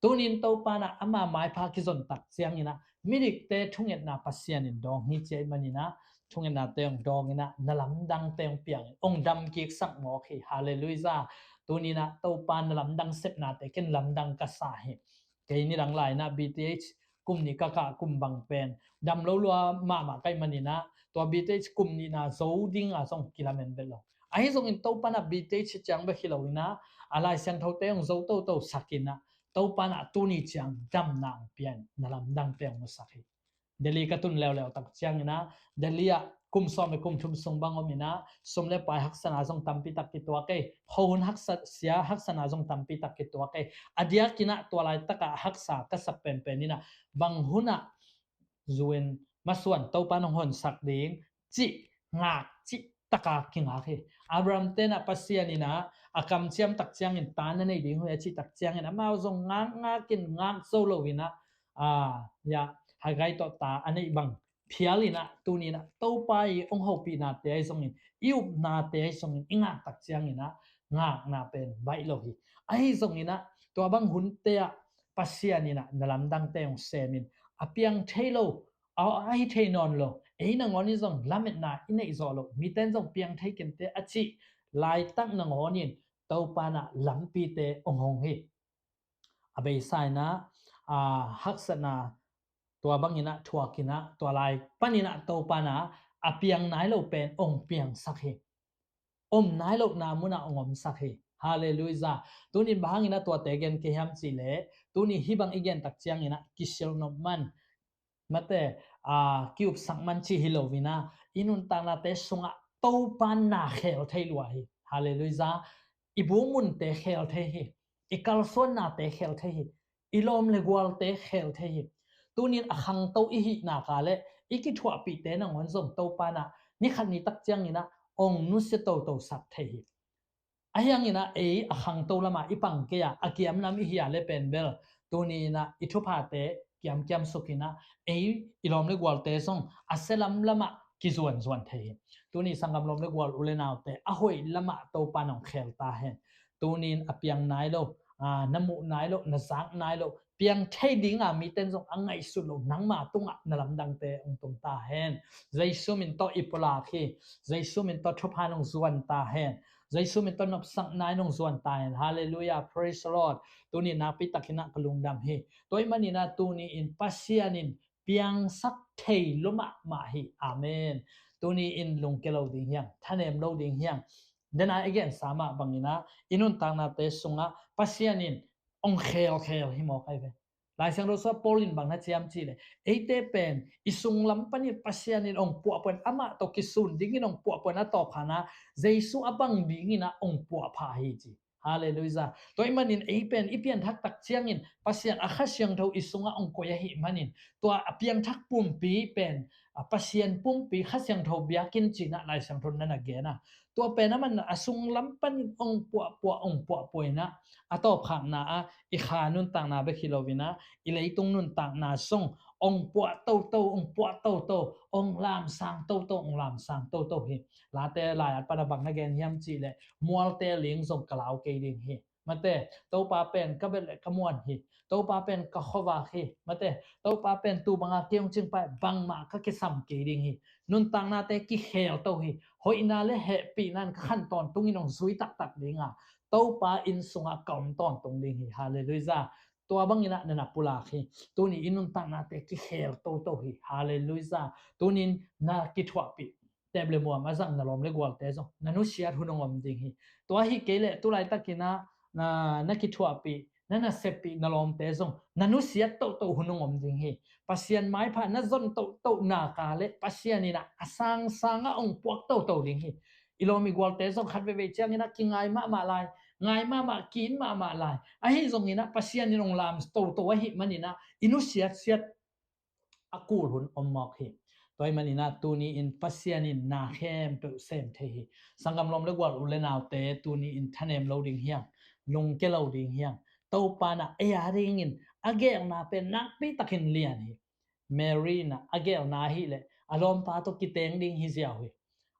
Tunin Topa in ah ama maipha kizon tak ciangin ah midikte thungetna Pasian in dawng hi, ci ahih manin ah thungetnate hong dawngin ah na lamdangte hong piangin hong dam kiksak mawk hi. Halleluiah. Tunin ah Topa na lamdang sepnate ken lamdang ka sa hi. Kei nidang lai-in ah B T H kum nih ka kah kum bang pen dam lo lua mahmah ka hih manin ah tua B T H kum nihna zo ding a zong kilamen bel lo. Ahi zongin Topa in ah B T H ciang bek hi loin ah a Lai Siangthote hong zo toto sakin ah Topa in ah tuni ciang damna hong pia-in na lamdangte hong musak hi. Delhi ka tun leuleu tak ciangin ah Delhi ah kum sawm le kum thum sung bang om in ah sum le pai haksatna zong tampi tak kituak ei. Khohun haksa, sia haksatna zong tampi tak kituak ei. A diakin ah tua laitak ah haksa ka sak penpen in ah bang hun ah zu-in masuan Topa in hong honsak ding cih ngak cih taka kingak hi. Abraham ten ah Pasian in ah a kamciam tak ciangin ta na nei ding uh hi a cih tak ciangin amau zong ngakngak in ngak zo loin ah, a, ya, Hagar tawh ta a neih bang phial in ah tunin ah Topa i hong hopihnate ahi zongin, i upnate ahi zongin i ngak tak ciangin ah ngakna pen baih lo hi. Ahi zongin ah tua bang hunte ah Pasian in ah na lamdangte hong semin a piang thei lo, a, a hi thei nawn lo, ei nangawn in zong lametna i neih zawh loh, mite in zong piang thei kei inteh a cih laitak nangawn in Topa in ah lampite hong hong hi. A beisa in ah, a, haksatna tua bangin ah thuakin ah tua lai panin ah Topa in ah a piang nai lo pen hong piangsak hi. Om nai lohna munah hong omsak hi. Halleluiah. Tunin bang hangin ah tuate gen kei hiam cih leh, tuni hih bang i gen tak ciangin ah kisilhnop man, mate, a, kiupsak man cih hi loin ah i nuntaknate sungah Topa in na khel thei lua hi. Halleluiah. I bu munte khel thei hi. I kalsuannate khel thei hi. I lawm le gualte khel thei hi. Tunin a khangto i hih nak leh i kithuahpihte nangawn zong Topa in ah ni khat ni tak ciangin ah hong nusia toto sak thei hi. Ahi hangin ah ei a khangto lamah i pang kei a, a kiam lam i hi a leh pen bel tuni in ah i thuphate kiamkiam sukin ah ei i lawm le gualte zong a sia lamlamah kizuanzuan thei hi. Tuni sanggam lawm le gual, u le naute, a hoih lamah Topa in hong khel ta hen. Tunin a piang nai lo, a, na muh nai lo, na zak nai lo, piang thei dinga mite in zong a ngaihsut loh nangma tungah na lamdangte hong tung ta hen. Jesu min tawh i pulak hi. Jesu min tawh thupha in hong zuan ta hen. Jesu min tawh nopsakna in hong zuan ta hen. Halleluiah. Praise the Lord. Tuni nakpi takin ah ka lungdam hi. Tua ahih manin ah tuni in Pasian in piangsak thei lua mahmah hi. Amen. Tuni in lungkia lo ding hi hang, thanem lo ding hi hang. Dena i gensa mah bangin ah i nuntaknate sungah Pasian in hong khelkhel hi mawk ahi ve. Lai Siangtho sungah Paul in bang na ci hiam cih leh, eite pen i sunglam panin Pasian in hong puahpuah in, amah tawh kisun dingin hong puahpuah in, a tawpkhakna Jesu a bang dingin ah hong puahpha hi ci. Halleluiah. Tua ahih manin ei pen i pianthak tak ciangin Pasian a Kha Siangtho i sungah hong koih ahih manin, tua a piangthak pumpi pen a Pasian pumpi, Kha Siangtho biakinn ci-in ah Lai Siangtho in na na gen a. Tua pen amah in a sunglam panin hong puahpuah, hong puahpuah in ah, a tawpkhakna ah i kha nuntakna bek hi loin ah, i leitung nuntakna sung hong puah toto, hong puah toto, hong lamsang toto, hong lamsang toto hi. Late lai-at pan ah bang na gen hiam cih leh, mualte ling zong ka lau kei ding hi. Mate, Topa pen ka bet le ka muan hi. Topa pen ka khuavak hi. Mate, Topa pen tu banga kei hong cingpa bangmah ka kisam kei ding hi. Nuntaknate kikhel to hi. Hoihna le hehpihna in ka khan tawntungin hong zui taktak ding a, Topa inn sungah ka om tawntung ding hi. Halleluiah. Tua bangin ah na na pulak hi. Tuni i nuntaknate kikhel toto hi. Halleluiah. Tunin na kithuahpih, teep le muam a zang na lawm le gualte zong na nusiat hun hong om ding hi. Tua hi kei leh tulaitakin ah na, na kithuahpih, na naseppih na lawmte zong na nusiat toto hun hong om ding hi. Pasian maipha na zon toto nak leh Pasian in ah a sangsang ah hong puak toto ding hi. I lawm i gualte zong khat veivei ciangin ah kingai mahmah lai, ngai mahmah, ki-it mahmah lai. Ahi zongin ah Pasian in hong lam toto ahih manin ah i nusiatsiat a kul hun om mawk hi. Tua ahih manin ah tuni-in Pasian in na khempeuh sem thei hi. Sanggam lawm le gual, u le naute, tuni-in thanem lo ding hiam? Lungkia lo ding hiam? Topa in ah ei a dingin a geelna pen nakpi takin lian hi. Mary in ah a geelna ahih leh a lawmpa tawh kiteng ding hi ziau hi.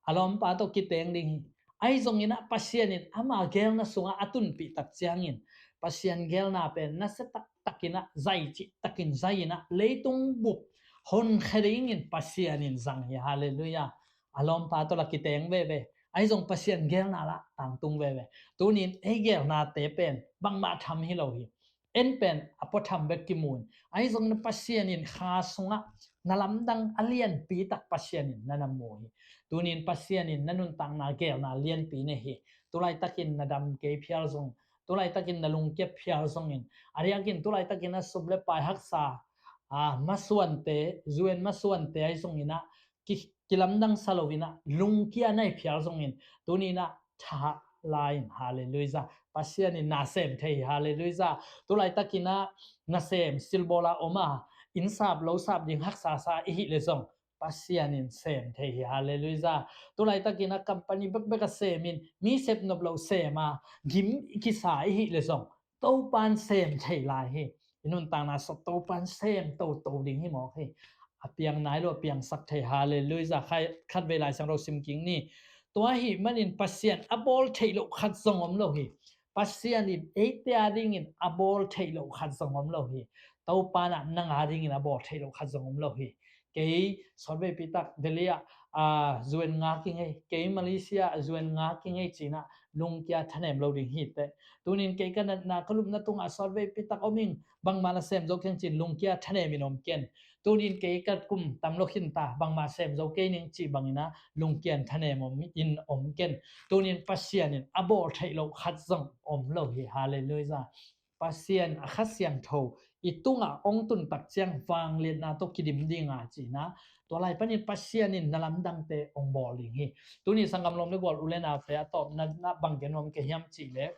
A lawmpa tawh kiteng ding hi. Ahi zongin ah Pasian in ama geelna sungah a tunpih tak ciangin, Pasian geelna pen nasia taktakin ah, zai cihtakin zai-in ah, leitung bup honkhia dingin Pasian in zang hi. Halleluiah. A lawmpa tawh lah kiteng veve. Ahi zong Pasian geelna lah tangtung veve. Tunin ei geelnate pen bangmah tham hi lo hi. En pen a puatham bek kimu in, ahi zongin Pasian in kha sungah na lamdang a lianpi tak Pasian in na na mu hi. Tunin Pasian in na nuntakna geelna lianpi nei hi. Tulaitakin na dam kei phial zong, tulaitakin na lungkia phial zongin, a diakin tulaitakin a sum le pai haksa, a, masuante, U N masuante ahi zongin ah ki, kilamdang sa loin ah lungkia nei phial zongin, tunin ah tha la in. Halleluiah. Pasian in na sem thei hi. Halleluiah. Tulaitakin ah nasem silbawl a om a, inn sap lo sap ding haksa sa i hih leh zong Pasian in sem thei hi. Halleluiah. Tulaitakin ah company bekbek a semin, mi sep nop lo sem a gim i kisa i hih leh zong Topa in sem thei lai hi. I nuntakna sung Topa in sem toto ding hi mawk hi. A piang nai lo a piangsak thei. Halleluiah. Khat, khatvei Lai Siangtho sim kik ni. Tua ahih manin Pasian a bawl theih loh khat zong om lo hi. Pasian in eite a dingin a bawl theih loh khat zong om lo hi. Topa in ah nang a dingin a bawl theih loh khat zong om lo hi. Kei sawtveipi tak Delhi ah, a, U N nga kingei, kei Malaysia ah U N nga kingei ci-in ah lungkia thanem lo ding hi teh. Tunin kei ka natna ka lupna tungah sawtveipi tak om ing, bangmah na sem zo keng ci-in lungkia thanem in om ken. Tunin kei ka kum tam lo khin ta, bangmah sem zo kei ning cih bangin ah lungkia thanem om in om ken. Tunin Pasian in a bawl theih loh khat zong om lo hi. Halleluiah. Pasian a Kha Siangtho i tungah hong tun tak ciang vangliatna tawh kidim ding a ci-in ah, tua lai panin Pasian in na lamdangte hong bawl ding hi. Tuni sanggam lawm le gual, u le naute, a tawpna ah bang gen nuam ka hiam cih leh,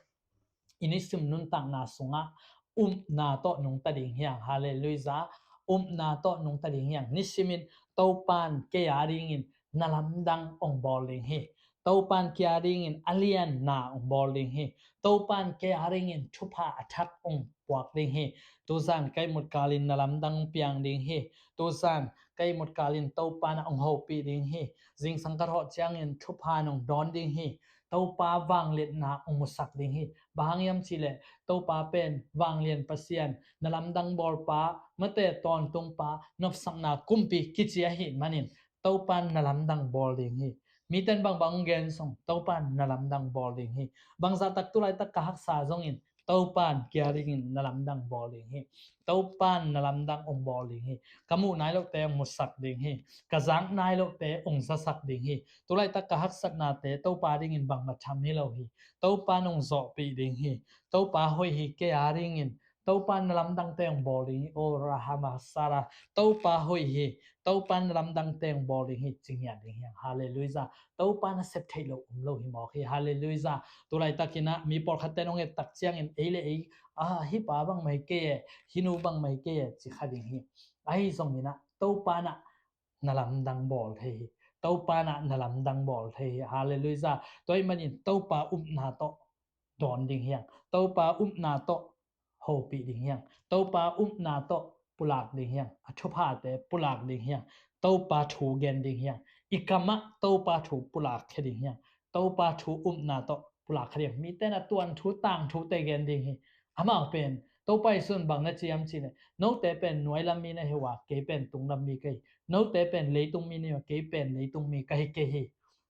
i nisim nuntakna sungah upna tawh nungta ding hi hang. Halleluiah. Upna tawh nungta ding hi hang. Nisimin Topa in kei a dingin na lamdang hong bawl ding hi. Topa in kei a dingin a lianna hong bawl ding hi. Topa in kei a dingin thupha a thak hong puak ding hi. Tuzan ka ihmut kalin na lamdang hong piang ding hi. Tuzan ka ihmut kalin Topa in hong hopih ding hi. Zingsang ka thawh ciangin thupha in hong dawn ding hi. Topa vangliatna hong musak ding hi. Bang hang hiam cih leh, Topa pen vanglian Pasian, na lamdang bawlpa, mate tawntungpa, nopsakna kumpi kici ahih manin, Topa in na lamdang bawl ding hi. Mite in bangbang hong gen zong, Topa in na lamdang bawl ding hi. Bangzah tak tulaitak ka haksa zongin, Topa in kei a dingin na lamdang bawl ding hi. Topa in na lamdang hong bawl ding hi. Ka muh nai lohte hong musak ding hi. Ka zak nai lohte hong zasak ding hi. Tulaitak ka haksatnate Topa dingin bangmah tham hi lo hi. Topa in hong zawhpih ding hi. Topa hoih hi, kei a dingin Topa na lamdangte hong bawl ding hi. O Rahama Sara, Topa hoih hi. Topa na lamdangte hong bawl ding hi, ci ngiat ding hiang. Halleluijah. Topa nasep theih loh um lo hi mawk hi. Halleluijah. Tulaitakin ah mi pawlkhatte hong et tak ciangin ei le ei, ah, hih pa bangmah hi kei e, hih nu bangmah hi kei e, ci kha ding hi. Ahi zongin ah Topa na na lamdang bawl thei hi. Topa na na lamdang bawl thei hi. Halleluijah. Tua ahih manin Topa upna tawh dawn ding hiang. Topa upna tawh hopih ding hiang. Topa upna tawh pulak ding hiang. A thuphate pulak ding hiang. Topa thu gen ding hiang. I kamah Topa thu pulak khia ding hiang. Topa thu upna tawh pulak khia ding. Mite na tuan thu tang thute gen ding hi. Amau pen Topa Jesu'n bang na ci hiam cih leh, note pen nuailam mi na hi uh a, kei pen tunglam mi ka hi. Note pen leitung mi na hi uh a, kei pen leitung mi ka hi kei hi.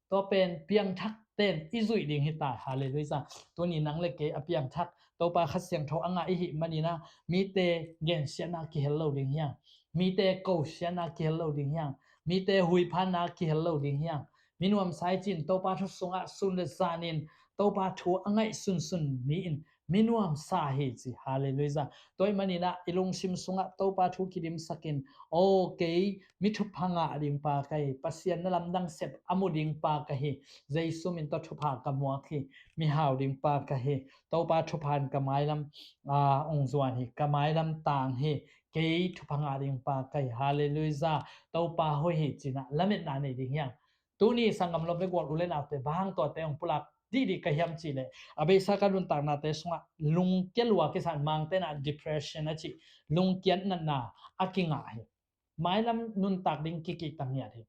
Tua pen piangthakte'n i zuih ding hi ta. Halleluijah. Tuni nang le kei a piangthak Topa Kha Siangtho a ngah i hih manin ah mite gensiatna kihel lo ding hiang. Mite kosiatna kihel lo ding hiang. Mite huiphanna kihel lo ding hiang. Mi nuamsa i ci-in Topa thu sungah sun le zanin Topa thu a ngaih sunsun mi in mi nuamsa hi ci. Halleluijah. Tua ahih manin ah i lungsim sungah Topa thu kidimsakin, aw, kei mi thupha ngah ding pa ka hi. Pasian na lamdang sep a mu ding pa ka hi. Jesu min tawh thupha ka muak hi. Mihau ding pa ka hi. Topa thupha in ka mailam, ah, hong zuan hi. Ka mailam tang hi. Kei thupha ngah ding pa ka hi. Halleluijah. Topa hoih hi ci-in ah lametna nei ding hiang. Tuni sanggam lawm le gual, u le naute, bang hang tuate hong pulak dihdih ka hiam cih leh, a beisa ka nuntaknate sungah lungkia lua kisa in, Mangte'n ah depression a cih, lungkiat natna a kingah hi. Mailam nuntak ding kikihtak ngiat hi.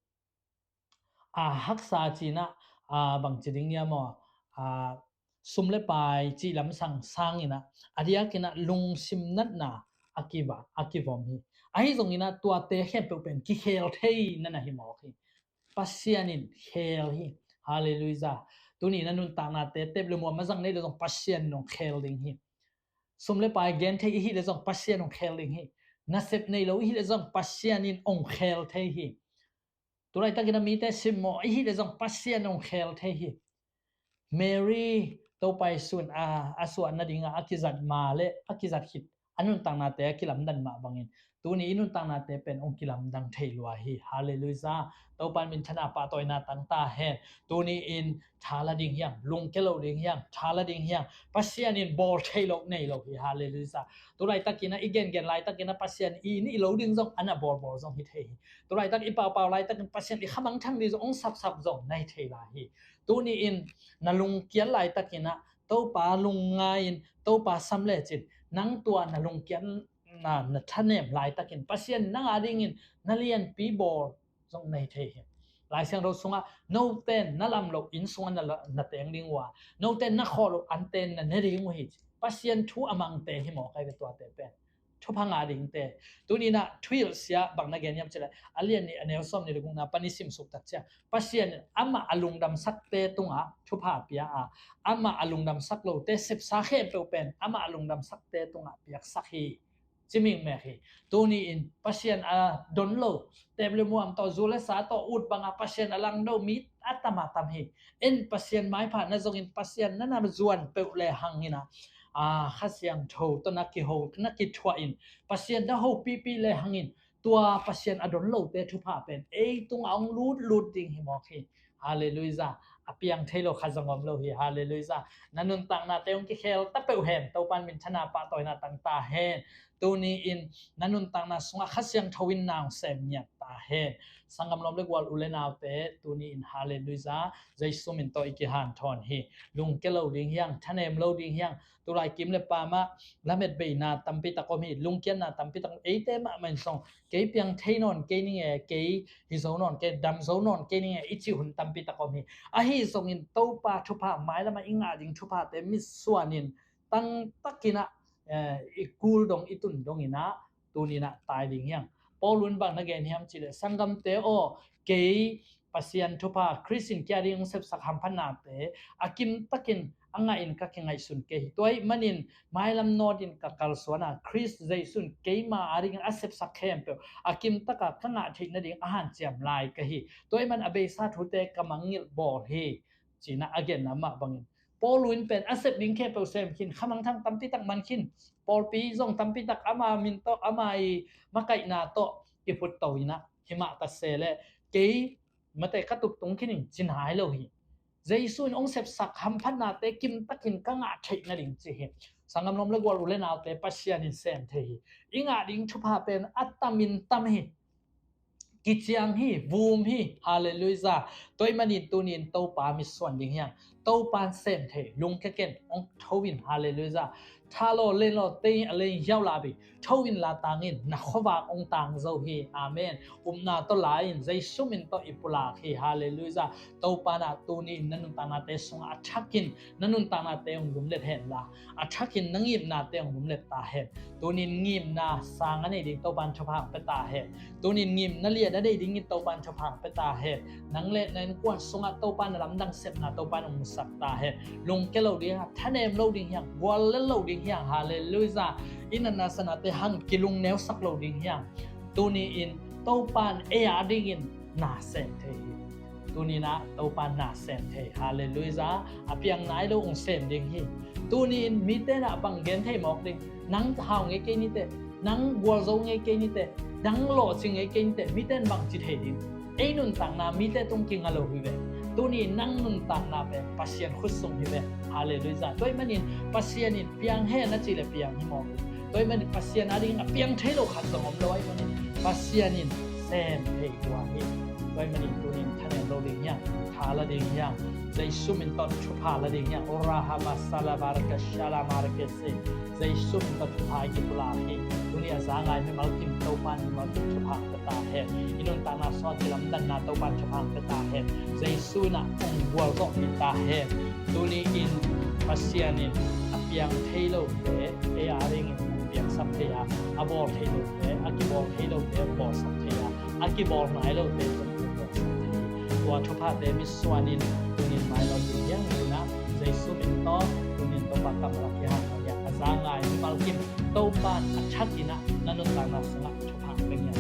A haksa ci-in ah, a, bangci ding hiam aw, a, sum le pai cih lamsang sangin ah, a diakin ah lungsim natna a kiva, a kivom hi. Ahi zongin ah tuate khempeuh pen kikhel thei na na hi mawk hi. Pasian in khel hi. Halleluijah. Tuni na nuntaknate tep le muam a zang nei le zong Pasian in hong khel ding hi. Sum le pai gen thei i hih le zong Pasian hong khel ding hi. Nasep nei lo i hih le zong Pasian in hong khel thei hi. Tulaitakin a mite simmawh i hih le zong Pasian hong khel thei hi. Mary, Topa Jesu'n a, a suah nadingah a kizat ma le a kizat khit a nuntaknate a kilamdan mah bangin, tuni i nuntaknate pen hong kilamdang thei lua hi. Halleluijah. Topa in minthanna pahtawina tang ta hen. Tuni in tha la ding hiang, lungkia lo ding hiang, tha la ding hiang. Pasian in bawl thei lo nei lo hi. Halleluijah. Tulaitakin ah i gengen laitakin ah Pasian i inn i lo ding zong a na bawlbawl zong hi thei hi. Tulaitak i paupau laitakin Pasian i khamangthang ding zong hong sapsap zong na hi thei lai hi. Tuni in na lungkiat laitakin ah Topa lungngai-in, Topa sam lecin, nang tua na lungkiatna na thanem laitakin Pasian nang a dingin na lianpi bawl zong na hi thei hi. Lai Siangtho sungah, note'n na lam loh inn sungah na la-, na teng ding uh a, note'n na khawh loh ante'n na ne ding uh hi. Pasian thu a mangte hi mawk hi ve tuate pen. Thupha ngah dingte. Tuni in ah thuhilhsia bang na gen hiam cih leh, a lian nih a neu sawmnih le gukna pan i simsuk tak ciang, Pasian in amah a lungdamsakte tungah thupha pia a, amah a lungdamsak lote sepsa khempeuh pen amah a lungdamsakte tungah piaksak hi. Ci mingmek hi. Tuni in Pasian a don lo, tep le muam tawh, zu le sa tawh, ut bangah Pasian a langdo mi a tam a tam hi. En Pasian maipha na zongin Pasian na na zuan peuh le hangin ah, a, Kha Siangtho tawh na kiho, na kithuah in, Pasian na hopihpih le hangin, tua Pasian a don lote thupha pen ei tungah hong lutlut ding hi mawk hi. Halleluijah. A piang thei lo khat zong om lo hi. Halleluijah. Na nuntaknate hong kikhel ta peuh hen. Topa in minthanna pahtawina tang ta hen. Tuni in na nuntakna sungah Kha Siangtho in na hong sem ngiat ta hen. Sanggam lawm le gual, u le naute, tuni in, halleluijah, Jesu min tawh i kihanthawn hi. Lungkia lo ding hiang, thanem lo ding hiang. Tulai kim le pam ah lametbeina tampi tak om hi. Lungkiatna tampi tak om. Eite mahmah in zong, kei piang thei nawn kei ning e, kei hi zo nawn kei, dam zo nawn kei ning e, i cih hun tampi tak om hi. Ahi zongin Topa thupha, mailam ah i ngah ding thuphate mitsuanin tangtakin ah, eh, i kul dong, i tun dongin ah, tuni in ah tai ding hiang. Paul in bang na gen hiam cih leh, sanggamte aw, kei Pasian thupha, Khrist in kei a ding hong sepsak hamphatnate a kimtakin a ngahin ka kingaihsun kei hi. Tua ahih manin mailam nawtin ka kalsuan a, Khrist Jesu in keima a dingin a sepsak khempeuh a kimtaka ka ngah theih nading a hanciam lai ka hi. Tua ahih man a beisa thute ka mangngilh bawl hi, ci-in ah a genna mah bangin, Paul in pen a sep ding khempeuh sem khin, khamangthang tampi tak man khin, Pawlpi zong tampi tak ama min tawh, ama i makaihna tawh kiphut to in ah, himah ta se leh kei mate ka tup tung khin in ci nai lo hi. Jesu in hong sepsak hamphatnate kimtakin ka ngah theih nading ci hi. Sanggam lawm le gual, u le naute, Pasian in sem thei hi. I ngah ding thupha pen a tamin tam hi. Kiciang hi, vum hi. Halleluijah. Tua ahih manin tuni in Topa mitsuan ding hi hang. Topa in sem thei, lungkia ken, hong tho in. Halleluijah. Tha law, len law, tei a lei hiau la bik, tho in la tang in, na khuavak hong tang zo hi. Amen. Upna tawh la in, Jesu min tawh i pulak hi. Halleluijah. Topa in ah tuni in na nuntaknate sungah a thakin na nuntaknate hong lumlet hen la, a thakin na ngimnate hong lumlet ta hen. Tuni in ngimna sang a nei ding Topa in thupha hong pia ta hen. Tuni in ngimna lian a nei dingin Topa in thupha hong pia ta hen. Nang le na innkuan sungah Topa in na lamdang sepna Topa in hong musak ta hen. Lungkia lo ding hi hang, thanem lo ding hi hang, guallel lo ding hi hang. Halleluijah. I natna sanate hang kilungneusak lo ding hi hang. Tuni in Topa in ei a dingin na sem thei hi. Tuni in ah Topa in na sem thei. Halleluijah. A piang nai lo hong sem ding hi. Tuni in mite in ah bang gen thei mawk ding? Nang hau ngei kei ni teh, nang gualzo ngei kei ni teh, nang lawhcing ngei kei ni teh, mite in bang ci thei ding? Ei nuntakna mite tung kinga lo hi ve. Tuni in nang nuntakna pen Pasian khut sung hi ve. Halleluijah. Tua ahih manin Pasian in piang hen a cih leh piang hi mawk hi. Tua ahih manin Pasian a dingin a piang thei lo khat zong om lo ahih manin Pasian in sem thei hua hi. Tua ahih manin tuni in thanem lo ding hi hang, tha la ding hi hang. Jesu min tawh thupha la ding hi hang. Orahama salabarka shalamarkese. Jesu min tawh thupha i kipulak hi. Tuni a za ngai mimal kim Topa in mimal kim thupha hong pia ta hen. I nuntakna sungah kilamdanna Topa in thupha hong pia ta hen. Jesu in ah hong gualzawhpih ta hen. Tuni in Pasian in a piang thei lote ei a dingin hong piangsak thei a, a bawl thei lote, a kibawl thei lote hong bawlsak thei a, a kibawl nai lote zong hong bawlsak thei hi. Tua thuphate mitsuan in tuni in mailam ding hi hang. Tuni in ah Jesu min tawh tuni in Topa kammal a kihanthawn hi hang. A za ngai mimal kim Topa in a thakin ah na nuntakna sungah thupha hong pia ngiat